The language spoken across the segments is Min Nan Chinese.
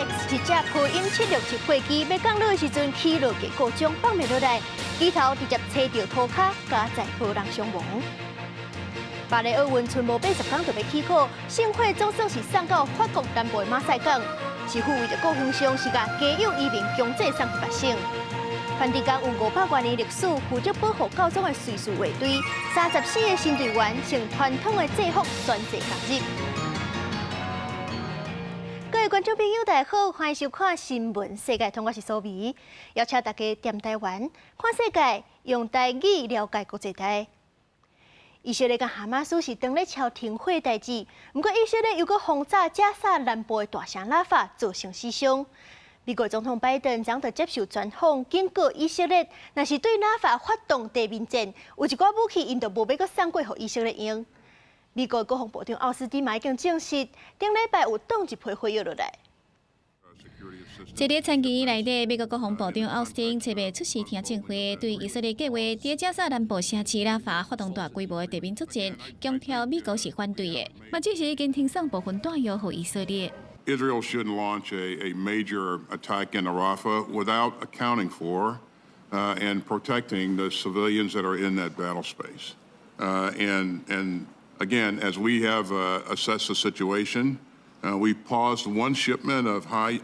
一架波音767貨機欲降落的時陣，起落架故障放袂落來，機頭直接切著塗跤，加載無人傷亡。巴黎奧運賰無80工就欲起鼓，聖火總算是送到法國南部的馬賽港。市府為著顧形象，是共家有移民強制送去別省。梵蒂岡有500多年歷史，負責保護教宗的瑞士衛隊，34個新隊員穿傳統的制服宣誓加入。各位觀眾朋友，大家好，歡迎收看《新聞世界通》，我是蘇美，邀請大家踮台灣看世界，用台語了解國際台。以色列佮哈馬斯是當咧敲停火代誌，毋過以色列又閣轟炸加薩南部的大城拉法，造成死傷。美國總統拜登昨昏接受專訪，警告以色列，若是對拉法發動地面戰，有一寡武器𪜶就無欲閣送過予以色列用。美國國防部長奧斯汀嘛已經證實，頂禮拜有擋一批火藥落來。這個星期內底，美國國防部長奧斯汀初日出席聽證會，對以色列計劃佇加薩南部城市拉法發動大規模的地面作戰，強調美國是反對的，嘛只是已經停送部分彈藥予以色列。 Israel shouldn't launch a major attack in Rafah without accounting for and protecting the civilians that are in that battle space. And again, as we have assessed the situation, we paused one shipment of high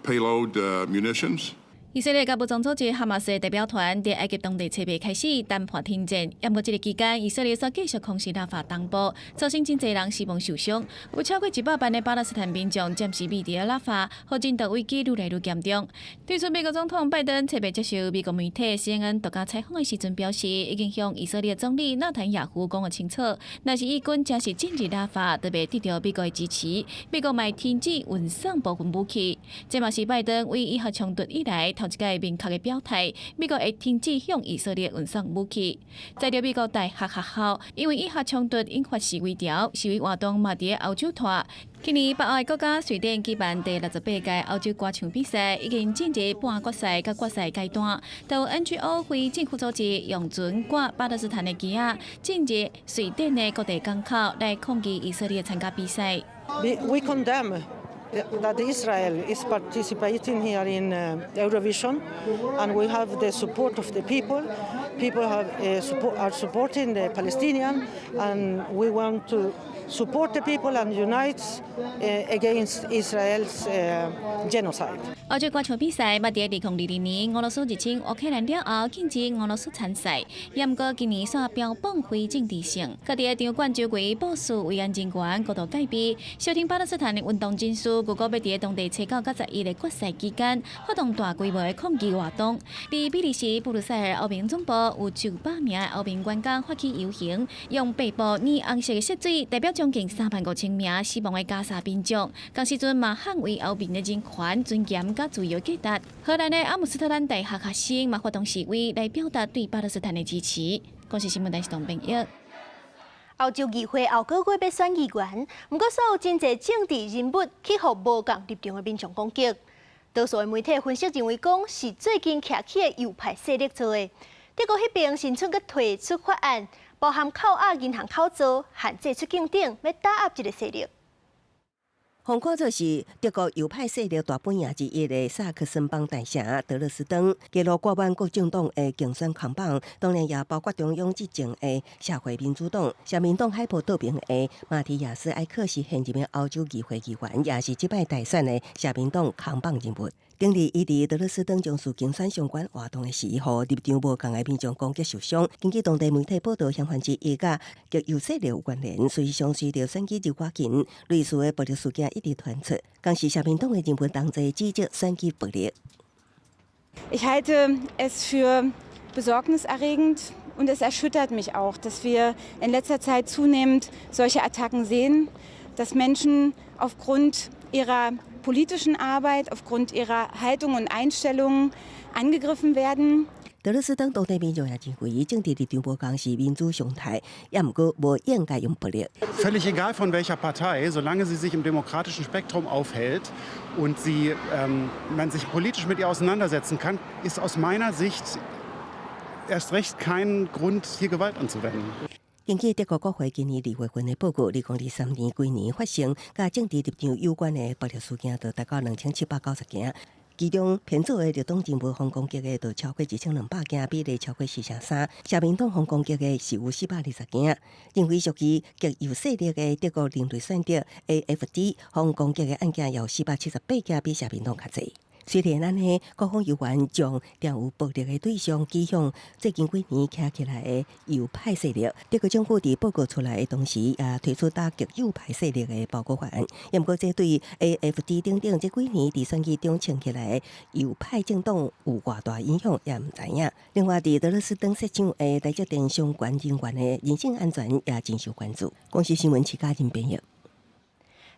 payload munitions. 以色列佮武裝組織哈馬斯代表團佇埃及當地初八開始談判停戰，毋過這个期間，以色列煞繼續空襲拉法東部，造成真濟人死亡受傷，有超過100萬的巴勒斯坦民眾暫時避佇拉法，予人道危機愈來愈嚴重。對此，美國總統拜登初八接受美國媒體 CNN 獨家採訪的時陣表示，已經向以色列總理納坦雅胡講予清楚，若是以軍真是進入拉法，就袂得著美國的支持，美國嘛會停止運送部分武器。這嘛是拜登為以哈衝突以來頭一擺明確的表態，美國會停止向以色列運送武器。在著美國大學學校，因為以哈衝突引發示威潮，示威活動嘛佇歐洲拖。去年北歐國家瑞典舉辦第68屆歐洲歌唱比賽，已經進入半決賽佮決賽階段。都有 NGO 非政府組織用船掛巴勒斯坦的旗仔，進入瑞典的各地港口來抗議以色列參加比賽。 We condemn that Israel is participating here in Eurovision, and we have the support of the people. People are supporting the Palestinian, and we want to support the people and unite against Israel's genocide. 歐洲歌唱比賽捌佇2022年俄羅斯入侵烏克蘭了後，禁止俄羅斯參賽。毋過今年煞標榜非政治性，閣佇場館周圍部署維安人員，高度戒備。相挺巴勒斯坦的運動人士，預估欲佇當地初九佮十一的決賽期間，發動大規模的抗議活動。佇比利時布魯塞爾歐盟總部有數百名的歐盟員工發起遊行，用白布染紅色的色水，代表將近3萬5千名死亡的加沙民眾。仝時陣嘛捍衛歐盟的人權尊嚴佮自由價值。荷蘭的阿姆斯特丹大學學生嘛發動示威來表達對巴勒斯坦的支持。公視新聞台是董炳業。歐洲議會後個月欲選議員，毋過煞有真濟政治人物去予無仝立場的民眾攻擊。多數的媒體分析認為，講是最近徛起的右派勢力做的。德國彼邊新春閣提出法案，包含扣押銀行口座、限制出境等，欲打壓這个勢力。予看做是德國右派勢力大本營之一的薩克森邦大城德累斯頓，街路掛滿各政黨的競選看板，當然也包括中庸執政的社會民主黨。社民黨海報倒爿的馬提亞斯·埃克是現任的歐洲議會議員，也是這擺大選的社民黨扛棒人物。頂日伊佇德累斯頓從事競選相關活動的時候，立場無仝的民眾攻擊受傷。根據當地媒體報道，嫌犯之一佮極右勢力有關聯。事實上，隨著選舉日近，類似的暴力事件一直傳出，仝時社民黨的人物同齊指責選舉暴力。 Ich halte es für besorgniserregend und es erschüttert mich auch, dass wir in letzter Zeit zunehmend solche Attacken sehen, dass Menschen aufgrund ihrer politischen Arbeit, aufgrund ihrer Haltung und Einstellungen angegriffen werden. 德累斯頓當地民眾也認為，政治立場無仝是民主常態，也毋過無應該用暴力。 Völlig egal von welcher Partei, solange sie sich im demokratischen Spektrum aufhält und man sich politisch mit ihr auseinandersetzen kann, ist aus meiner Sicht erst recht kein Grund, hier Gewalt anzuwenden. 根據德國國會今年2月份的報告，2023年規年發生佮政治立場有關的暴力事件，就達到2790件。其中偏左的綠黨人物予攻擊的就超過1200件，比例超過四成三。社民黨予攻擊的是有420件。認為屬於極右勢力的德國另類選擇 AFD 予攻擊的案件有478件，比社民黨較濟。雖然按呢，國防猶原將定有暴力的對象指向最近幾年徛起來的右派勢力。德國政府佇報告出來的同時，也推出打擊右派勢力的報告法案。毋過，這對 AFD 等等這幾年佇選舉中衝起來的右派政黨有偌大影響，也毋知影。另外，佇德勒斯登設廠的台積電相關人員的人身安全也真受關注。公視新聞徐嘉仁編譯。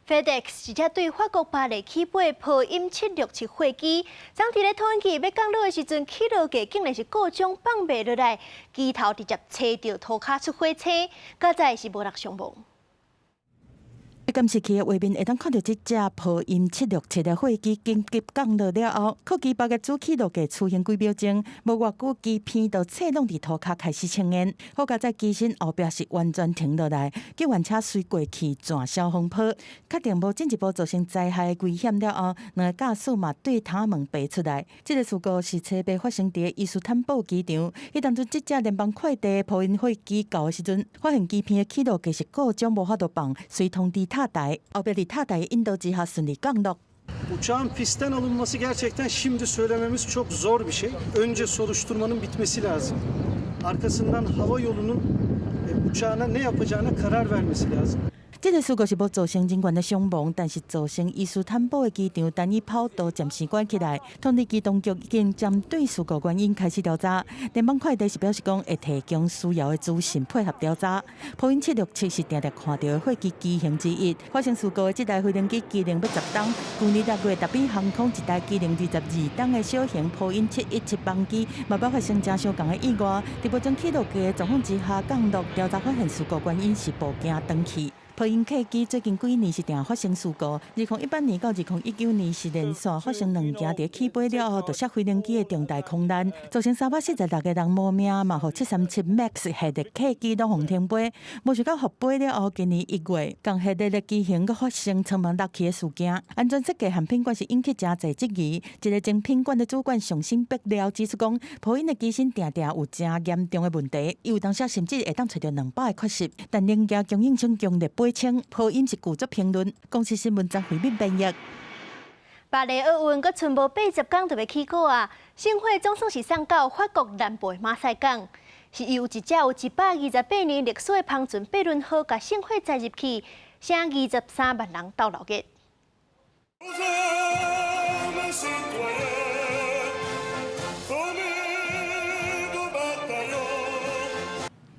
FedEx 一隻對法國巴黎起飛波音767貨機，昨佇咧土耳其欲降落的時陣，起落架竟然是故障放袂落來，機頭直接切著塗跤出火星，佳哉是無人傷亡。監視器的畫面會當看著這隻波音767的貨機緊急降落了後，客機包的主起落架出現幾秒鐘，無偌久機坪就切攏佇塗跤開始青煙。好佳哉機身後壁是完全停落來，救援車隨過去轉消風坡，確定無進一步造成災害的危險了後，兩个駕駛嘛對窗門爬出來。這个事故是初八發生佇伊斯坦布機場，彼當陣這隻聯邦快遞波音貨機到的時陣，發現機坪的起落架是故障無法度放，隨通知塔台，後壁佇塔台引導之下順利降落。 Uçağın pistten alınması gerçekten şimdi söylememiz çok zor bir şey. Önce soruşturmanın bitmesi lazım. Arkasından hava yolunun uçağına ne yapacağına karar vermesi lazım. 這个事故是無造成人員的傷亡，但是造成伊斯坦布的機場單一跑道暫時關起來。土耳其當局已經針對事故原因開始調查。聯邦快遞是表示講會提供需要的資訊配合調查。波音767是定定看著的貨機機型之一。發生事故的這台飛行機機齡欲10冬，舊年6月達美航空一台機齡22冬的小型波音717班機，嘛捌發生誠相仝的意外。佇無裝起落架的狀況之下降落，調查發現事故原因是部件斷去。波音客機最近幾年是定發生事故，2018年到2019年是連續發生兩架佇起飛了後就摔飛行機的重大空難，造成346個人無命，嘛予737 MAX 系列客機攏予停飛。無想到復飛了後，今年1月，仝系列的機型閣發生艙門落去的事件，安全設計和品管是引起誠濟質疑。一个前品管的主管上新爆料指出講，波音的機身定定有誠嚴重的問題，伊有當時甚至會當揣著200个缺失，但零件供應商強烈掰稱，波音是拒絕評論。公視新聞張惠敏編譯。巴黎奧運閣賰無80工就欲起鼓啊！聖火總算是送到法國南部的馬賽港，是由一隻有128年歷史的帆船貝倫號共聖火載入去，聲23萬人鬥鬧熱。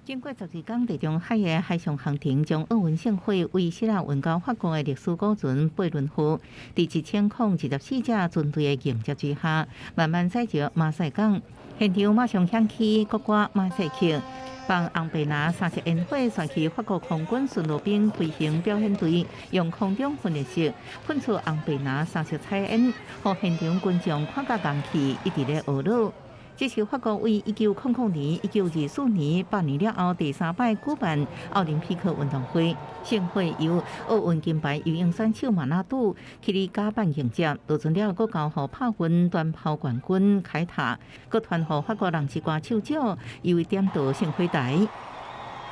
經過12工，地中海的海上航程，將奧運聖火為希臘運到法國的歷史古船貝倫號，佇1024隻船隊的迎接之下，慢慢駛入馬賽港。現場馬上響起國歌馬賽曲，放紅白藍三色煙火，旋起法國空軍巡邏兵飛行表演隊用空中噴熱式噴出紅白藍三色彩煙，予現場觀眾看甲戇去，一直咧學咾。這是法國為1900年、1924年8年了後第三擺舉辦奧林匹克運動會。聖火由奧運金牌游泳選手馬納杜去哩甲辦迎接，落船了閣交予帕運短跑冠軍凱塔，閣傳予法國人之歌手獎，伊為點著聖火台。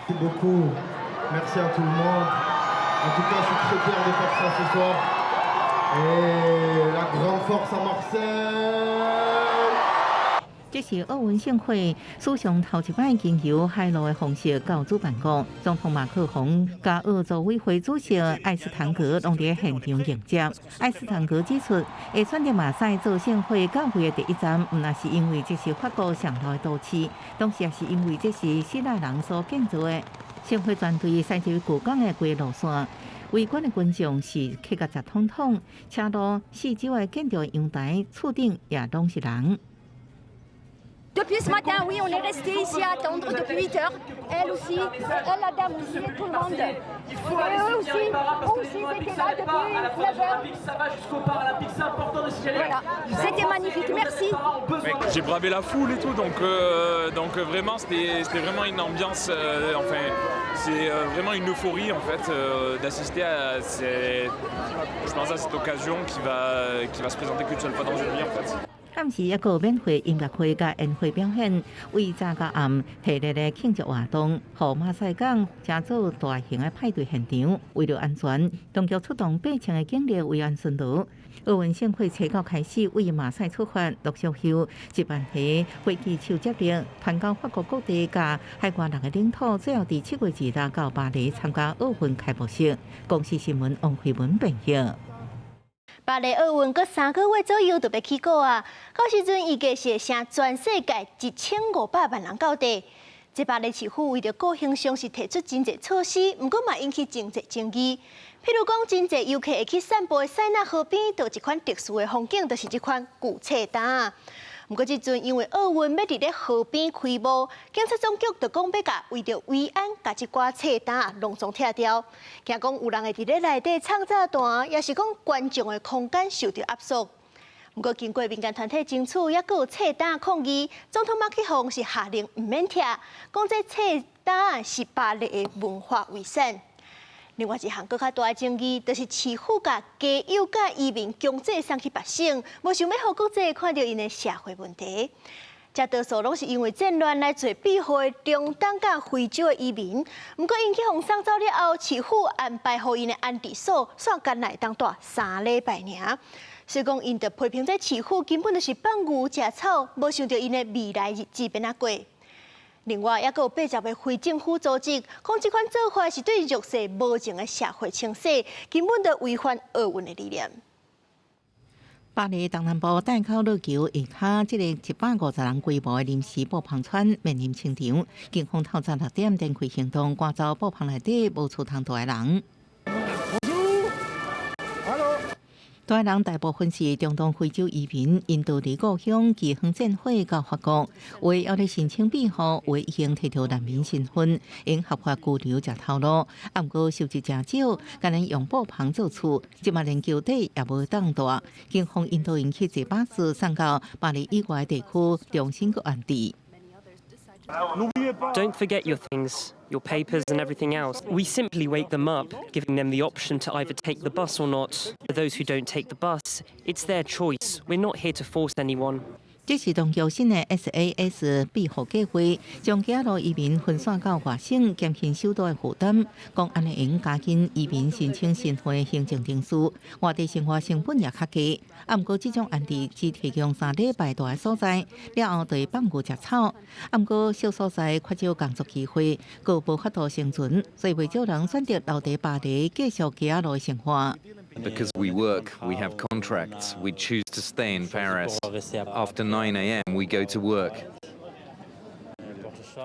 Merci à tout le monde. En tout cas, je suis très fier de faire ça ce soir. Et la grande force à Marseille. 這是奧運聖火史上頭一擺經由海陸的方式到主辦國，總統馬克宏佮奧組委會主席艾斯坦格攏佇現場迎接。艾斯坦格指出，會選擇馬賽做聖火到會的第一站，毋但是因為這是法國上老的都市，同時也是因為這是希臘人所建造的。聖火團隊駛入舊港的規路線，圍觀的觀眾是客甲雜統統，車路四周的建築陽台、厝頂也攏是人。 Depuis ce matin, oui, on est resté ici à attendre depuis 8 heures. Elle aussi, elle, la dame aussi, tout le monde. Il faut aller eux soutenir aussi, les paras parce que aussi, les Olympiques ils étaient là s'arrêtent pas. Depuis À la fin 9 des heures. Olympiques, ça va jusqu'aux Paralympiques. C'est important de signaler. Voilà, c'était magnifique, merci. J'ai bravé la foule et tout, donc vraiment c'était vraiment une ambiance, enfin c'est vraiment une euphorie en fait d'assister à cette, je pense à cette occasion qui va se présenter qu'une seule fois dans une vie en fait. 暗時猶閣有免費音樂會佮煙火表演，為早到暗系列的慶祝活動，予馬賽港成做大型的派對現場。為了安全，當局出動8000個警力維安巡邏。奧運盛會初九開始為馬賽出發，陸續有1萬個飛機手接力，傳到法國各地佮海外六個領土，最後佇7月26到巴黎參加奧運開幕式。公視新聞王慧文編譯。巴黎奧運閣3個月左右就欲起鼓啊！到時陣預計是會成全世界1500萬人到地。這巴黎市府為著顧形象是提出真濟措施，毋過嘛引起真濟爭議。譬如講，真濟遊客會去散步的塞納河邊，就有一款特殊的風景，就是這款舊冊擔。毋過這陣因為奧運欲佇咧河邊開幕，警察總局就講欲共為著維安，共這寡冊擔攏總拆掉。驚講有人會佇咧內底藏炸彈，抑是講觀眾的空間受著壓縮。毋過經過民間團體爭取，猶閣有冊擔抗議，總統馬克宏是下令毋免拆，講這冊擔是巴黎的文化遺產。另外一項閣較大的爭議，就是市府共街友佮移民強制送去別省，無想欲予國際看著𪜶的社會問題。這多數攏是因為戰亂來做庇護的中東佮非洲的移民，毋過𪜶去予送走了後，市府安排予𪜶的安置所，煞干焦會當蹛3禮拜爾。所以講，𪜶就批評這市府根本就是放牛食草，無想著𪜶的未來日子欲按怎過。另外，猶閣有80個非政府組織講，這款做法是對弱勢無情的社會清洗，根本就違反奧運的理念。巴黎東南部戴高樂橋下跤，這個150人規模的臨時布棚村面臨清場，警方透早6點展開行動，趕走布棚內底無厝通蹛的人。蹛的人大部分是中東非洲移民，𪜶逃離故鄉，饑荒戰火到法國，有的猶咧申請庇護，有的已經提著難民身份，用合法居留食頭路。啊，毋過收入誠少，干焦用布棚做厝，這馬連橋底也無當蹛。警方引導𪜶去坐巴士送到巴黎以外地區，重新閣安置。 Don't forget your things, your papers and everything else. We simply wake them up, giving them the option to either take the bus or not. For those who don't take the bus, it's their choice. We're not here to force anyone. 這是當局新的 SAS 庇護計劃，將街路移民分散到外省，減輕首都的負擔。講按呢會用加緊移民申請身份的行政程序，外地生活成本也較低。啊，毋過這種安置只提供3禮拜蹛的所在，了後就會放牛食草。啊，毋過小所在缺少工作機會，閣無法度生存，所以袂少人選擇留佇巴黎繼續街路的生活。 Because we work, we have contracts, we choose to stay in Paris. After 9 a.m., we go to work.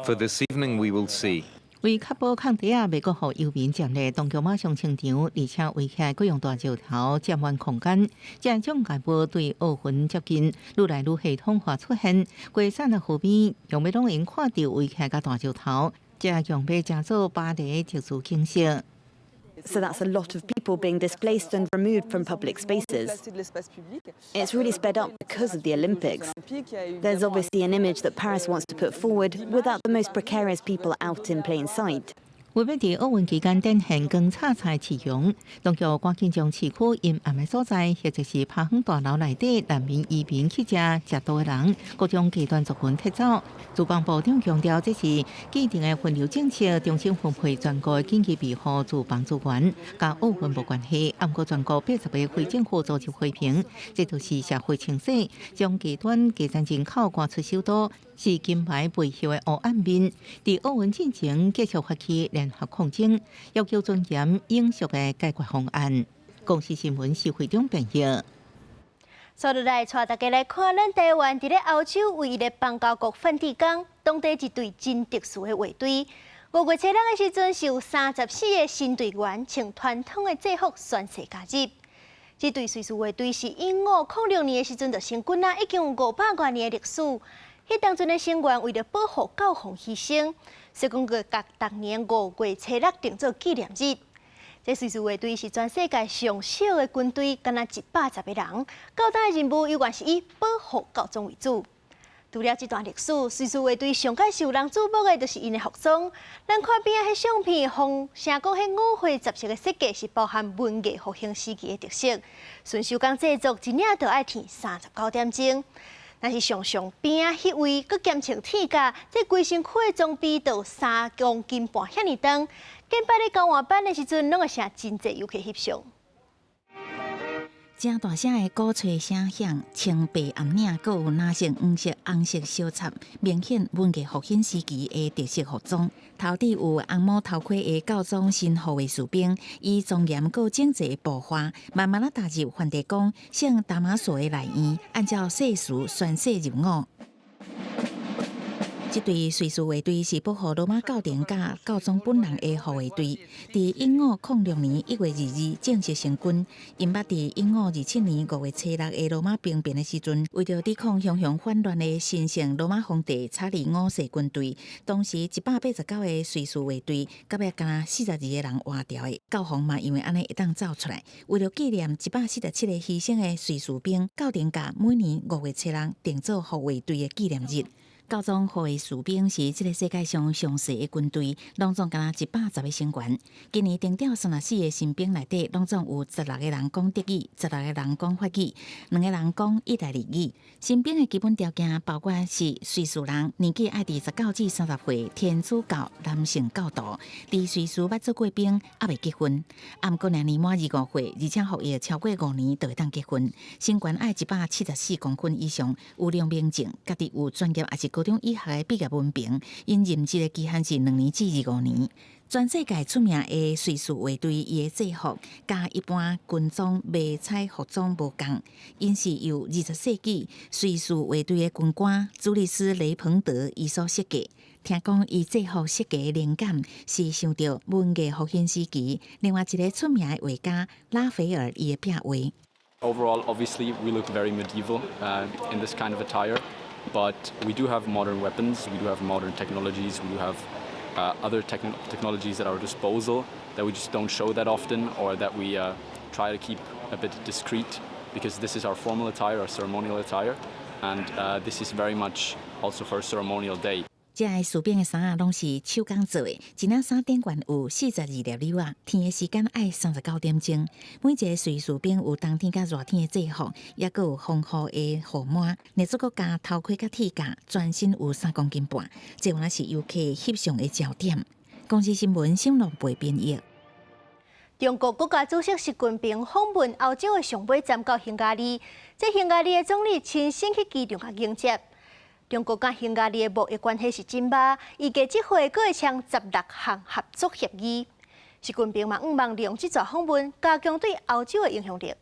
For this evening, we will see. 為確保空地仔袂閣予遊民佔咧，當局馬上清場，而且圍起來閣用大石頭佔滿空間。這種概無對奧運接近，愈來愈系統化出現。規塞納河邊用欲攏會用看著圍起來佮大石頭，這用欲成做巴黎特殊景色。 So that's a lot of people being displaced and removed from public spaces. It's really sped up because of the Olympics. There's obviously an image that Paris wants to put forward without the most precarious people out in plain sight. 為欲佇奧運期間展現光燦燦的市容，當局趕緊將市區陰暗的所在，或者是拍遠大樓內底難民移民去食食道的人，各種極端族群撤走。住房部長強調，這是既定的分流政策，重新分配全國的緊急庇護住房資源，佮奧運無關係。毋過全國80個非政府組織批評，這就是社會清洗，將極端低層人口趕出首都，是金牌背後的黑暗面。佇奧運進前繼續發起聯合抗爭，要求尊嚴永續的解決方案。公視新聞施惠中編譯。接落來，帶大家來看咱台灣佇咧歐洲唯一的邦交國梵蒂岡，當地一隊真特殊的衛隊。5月初六的時陣，是有34個新隊員穿傳統的制服宣誓加入。這隊瑞士衛隊是1506年的時陣就成軍啊，已經有500多年的歷史。彼當陣的成員為著保護教皇犧牲，所以講閣共逐年5月初六定做紀念日。這瑞士衛隊是全世界上小的軍隊，干焦110個人。到今的任務猶原是以保護教宗為主。除了這段歷史，瑞士衛隊上蓋受人矚目的，就是𪜶的服裝。咱看邊仔彼相片，予人講彼五花十色的設計是包含文藝復興時期的特色。純手工製作，一領就愛天39點鐘。若是上上邊仔彼位，閣兼穿鐵甲，這規身軀的裝備就3公斤半遐爾重。近擺咧交換班的時陣，攏會成真濟遊客翕相。誠大聲的鼓吹聲響，穿白暗領，閣有藍色、黃色、紅色相插，明顯文藝復興時期的特色服裝。頭頂有紅帽頭盔的教宗神護衛士兵，以莊嚴閣整齊的步伐，慢慢仔踏入梵蒂岡聖達馬索的內院，按照誓詞宣誓入伍。這隊瑞士衛隊是保護羅馬教廷佮教宗本人的護衛隊，佇1506年1月22日正式成軍。𪜶捌佇1527年5月初六的羅馬兵變的時陣，為著抵抗洶洶反亂的神聖羅馬皇帝查理五世軍隊，當時189個瑞士衛隊，到尾干焦42個人活著的。教皇嘛因為按呢會當走出來，為著紀念147個犧牲的瑞士兵，教廷共每年5月初六定做護衛隊的紀念日。教宗護衛士兵是這个世界上上細的軍隊，攏總干焦110個成員。今年徵調34個新兵內底，攏總有16個人講德語，16個人講法語，兩個人講意大利語。新兵的基本條件包括是瑞士人，年紀愛佇19至30歲，天主教男性教徒，佇瑞士捌做過兵，猶未結婚。毋過若年滿25歲，而且服役超過5年，就會當結婚。身懸愛174公分以上，有良民證，家己有專業抑是高中以下的畢業文憑，𪜶任職的期限是2年至25年。全世界出名的瑞士衛隊，伊的制服佮一般軍裝迷彩服裝無仝，𪜶是由20世紀瑞士衛隊的軍官朱利斯雷彭德伊所設計。聽講伊制服設計的靈感是受著文藝復興時期另外一个出名的畫家拉斐爾伊的壁畫。 Overall, obviously, we look very medieval in this kind of attire, but we do have modern weapons, we do have modern technologies, we do have other technologies at our disposal that we just don't show that often or that we try to keep a bit discreet because this is our formal attire, our ceremonial attire, and this is very much also for a ceremonial day. 這个士兵的衫仔攏是手工做的，一領衫頂懸有42粒紐仔，天的時間愛39點鐘。每一个瑞士兵有冬天佮熱天的制服，抑閣有防護的護帽，另外閣加頭盔佮鐵甲，全身有3公斤半。這原來是遊客翕相的焦點。公視新聞新聞部編譯。中國國家主席習近平訪問歐洲的上尾站到匈牙利，這匈牙利的總理親身去機場共迎接。中國佮匈牙利的貿易關係是真密，預計這回閣會簽16項合作協議。習近平嘛，向望利用這逝訪問，加強對歐洲的影響力。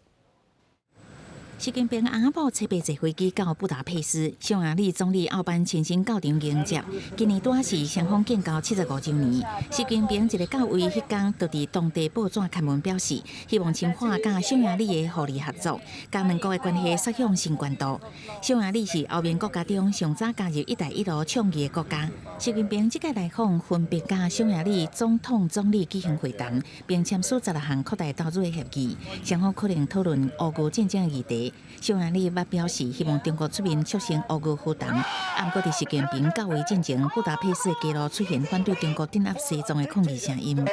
習近平翁仔某初八坐飛機到布達佩斯，匈牙利總理奧班親身到場迎接。今年拄仔是雙方建交75週年。習近平一个到位彼工，就佇當地報紙刊文表示，希望深化佮匈牙利的互利合作，將兩國的關係推向新高度。匈牙利是歐盟國家中上早加入“一帶一路”倡議的國家。習近平這屆來訪，分別佮匈牙利總統、總理舉行會談，並簽署16項擴大投資的協議，雙方可能討論烏俄戰爭議題。匈牙利捌表示希望中國出面促成烏俄和談，毋過佇習近平到位進前，布達佩斯的街路出現反對中國鎮壓西藏的抗議聲音。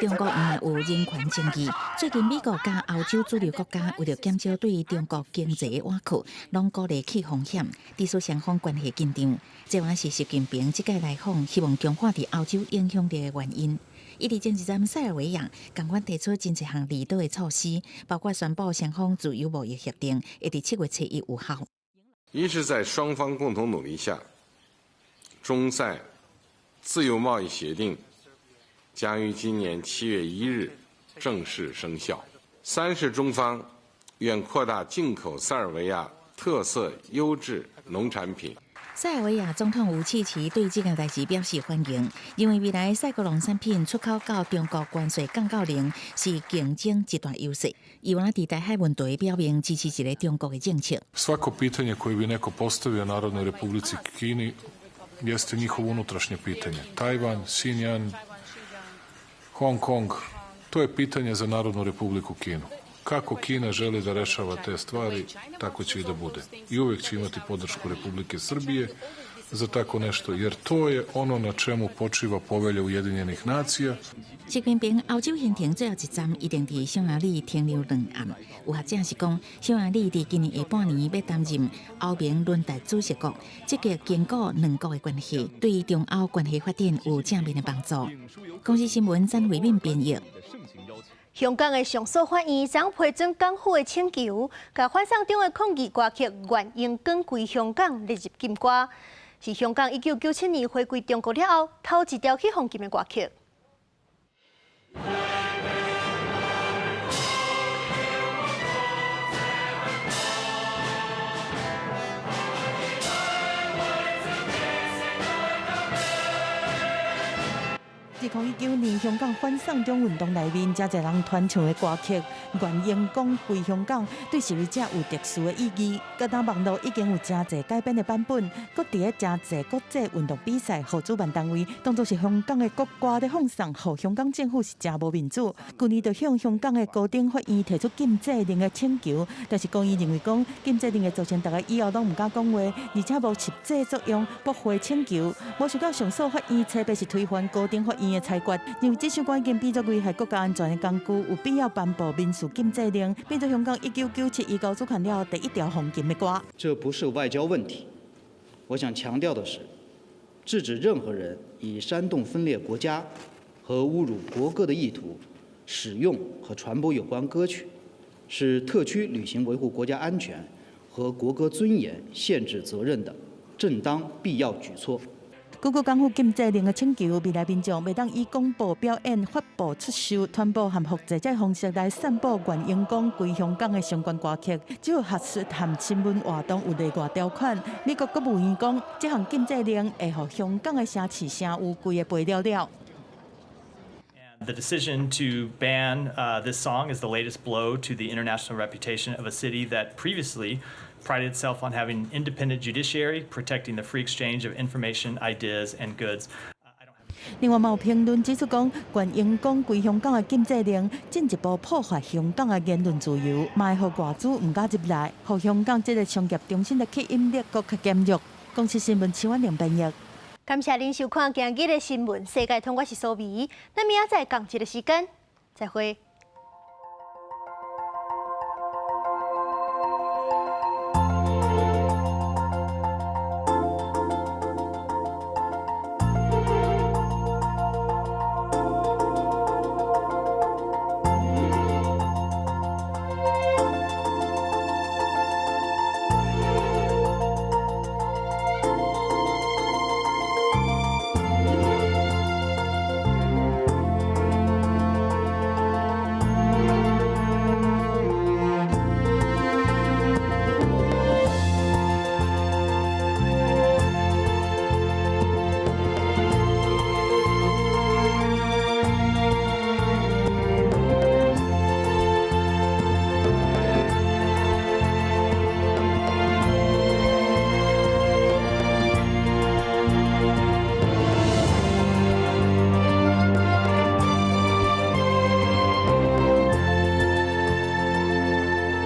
中國嘛有人權爭議，最近美國佮歐洲主流國家為著減少對中國經濟的倚靠，攏鼓勵去風險，致使雙方關係緊張。這原是習近平這屆來訪，希望強化佇歐洲影響力的原因。伊佇前一站塞爾維亞，仝款提出真濟項利倒的措施，包括宣布雙方自由貿易協定會佇7月初一有效。一是，在雙方共同努力下，中塞自由貿易協定將於今年7月1日正式生效。三是中方願擴大進口塞爾維亞特色優質農產品。塞爾維亞總統武契奇對這件代誌表示歡迎，認為未來塞國農產品出口到中國關稅降到零是競爭一大優勢。伊原來佇台海問題表明支持一个中國的政策。 Svako pitanje koje bi neko postavio Narodnoj Republici Kini jeste njihovo unutrašnje pitanje. Tajvan, Xinjiang, Hong Kong, to je pitanje za Narodnu Republiku Kinu. Kako Kina želi da rešava te stvari, tako će i da bude. I uvek će imati podršku Republike Srbije za tako nešto, jer to je ono na čemu počiva povelja Ujedinjenih nacija. 習近平歐洲行程最後一站，一定佇匈牙利停留兩暗。有學者是講，匈牙利佇今年下半年欲擔任歐盟輪值主席國，積極堅固兩國的關係，對中歐關係發展有正面的幫助。公視新聞曾慧敏編譯。香港的上訴法院昨批准港府的請求，共反送中的抗議歌曲《願榮光歸香港》列入禁歌，是香港1997年回歸中國了後，頭一條去予禁的歌曲。2019年香港反送中運動內面，誠濟人傳唱的歌曲《願榮光歸香港》，對示威者有特殊的意義。閣當網路已經有誠濟改編的版本，閣佇咧誠濟國際運動比賽，予主辦單位當作是香港的國歌咧放送，予香港政府是誠無面子。舊年就向香港的高等法院提出禁制令的請求，但是高院認為講禁制令會造成大家以後攏毋敢講話，而且無實際作用，駁回請求。無想到上訴法院初步是推翻高等法院的裁決，認為這首歌已經變作危害國家安全的工具，有必要頒布民事禁制令，變做香港1997移交主權了後第一條予禁的歌。這不是外交問題，我想強調的是，制止任何人以煽動分裂國家和侮辱國歌的意圖使用和傳播有關歌曲，是特區履行維護國家安全和國歌尊嚴憲制責任的正當必要舉措。根據港府禁制令的請求，未來民眾袂當以廣播、表演、發布、出售、傳播和複製這方式來散布願榮光歸香港的相關歌曲。只有學術和新聞活動有例外條款。美國國務院講，這項禁制令會予香港的城市聲譽規个賠了了。 The decision to ban this song is the latest blow to the international reputation of a city that previously prided itself on having an independent judiciary protecting the free exchange of information, ideas, and goods. 另外，嘛有評論指出講，願榮光歸香港的禁制令進一步破壞香港的言論自由，嘛會予外資毋敢入來，予香港這个商業中心的吸引力閣較減弱。公視新聞徐婉玲編譯。感謝您收看今日的新聞世界通，我是蘇美，咱明仔載仝一个時間，再會。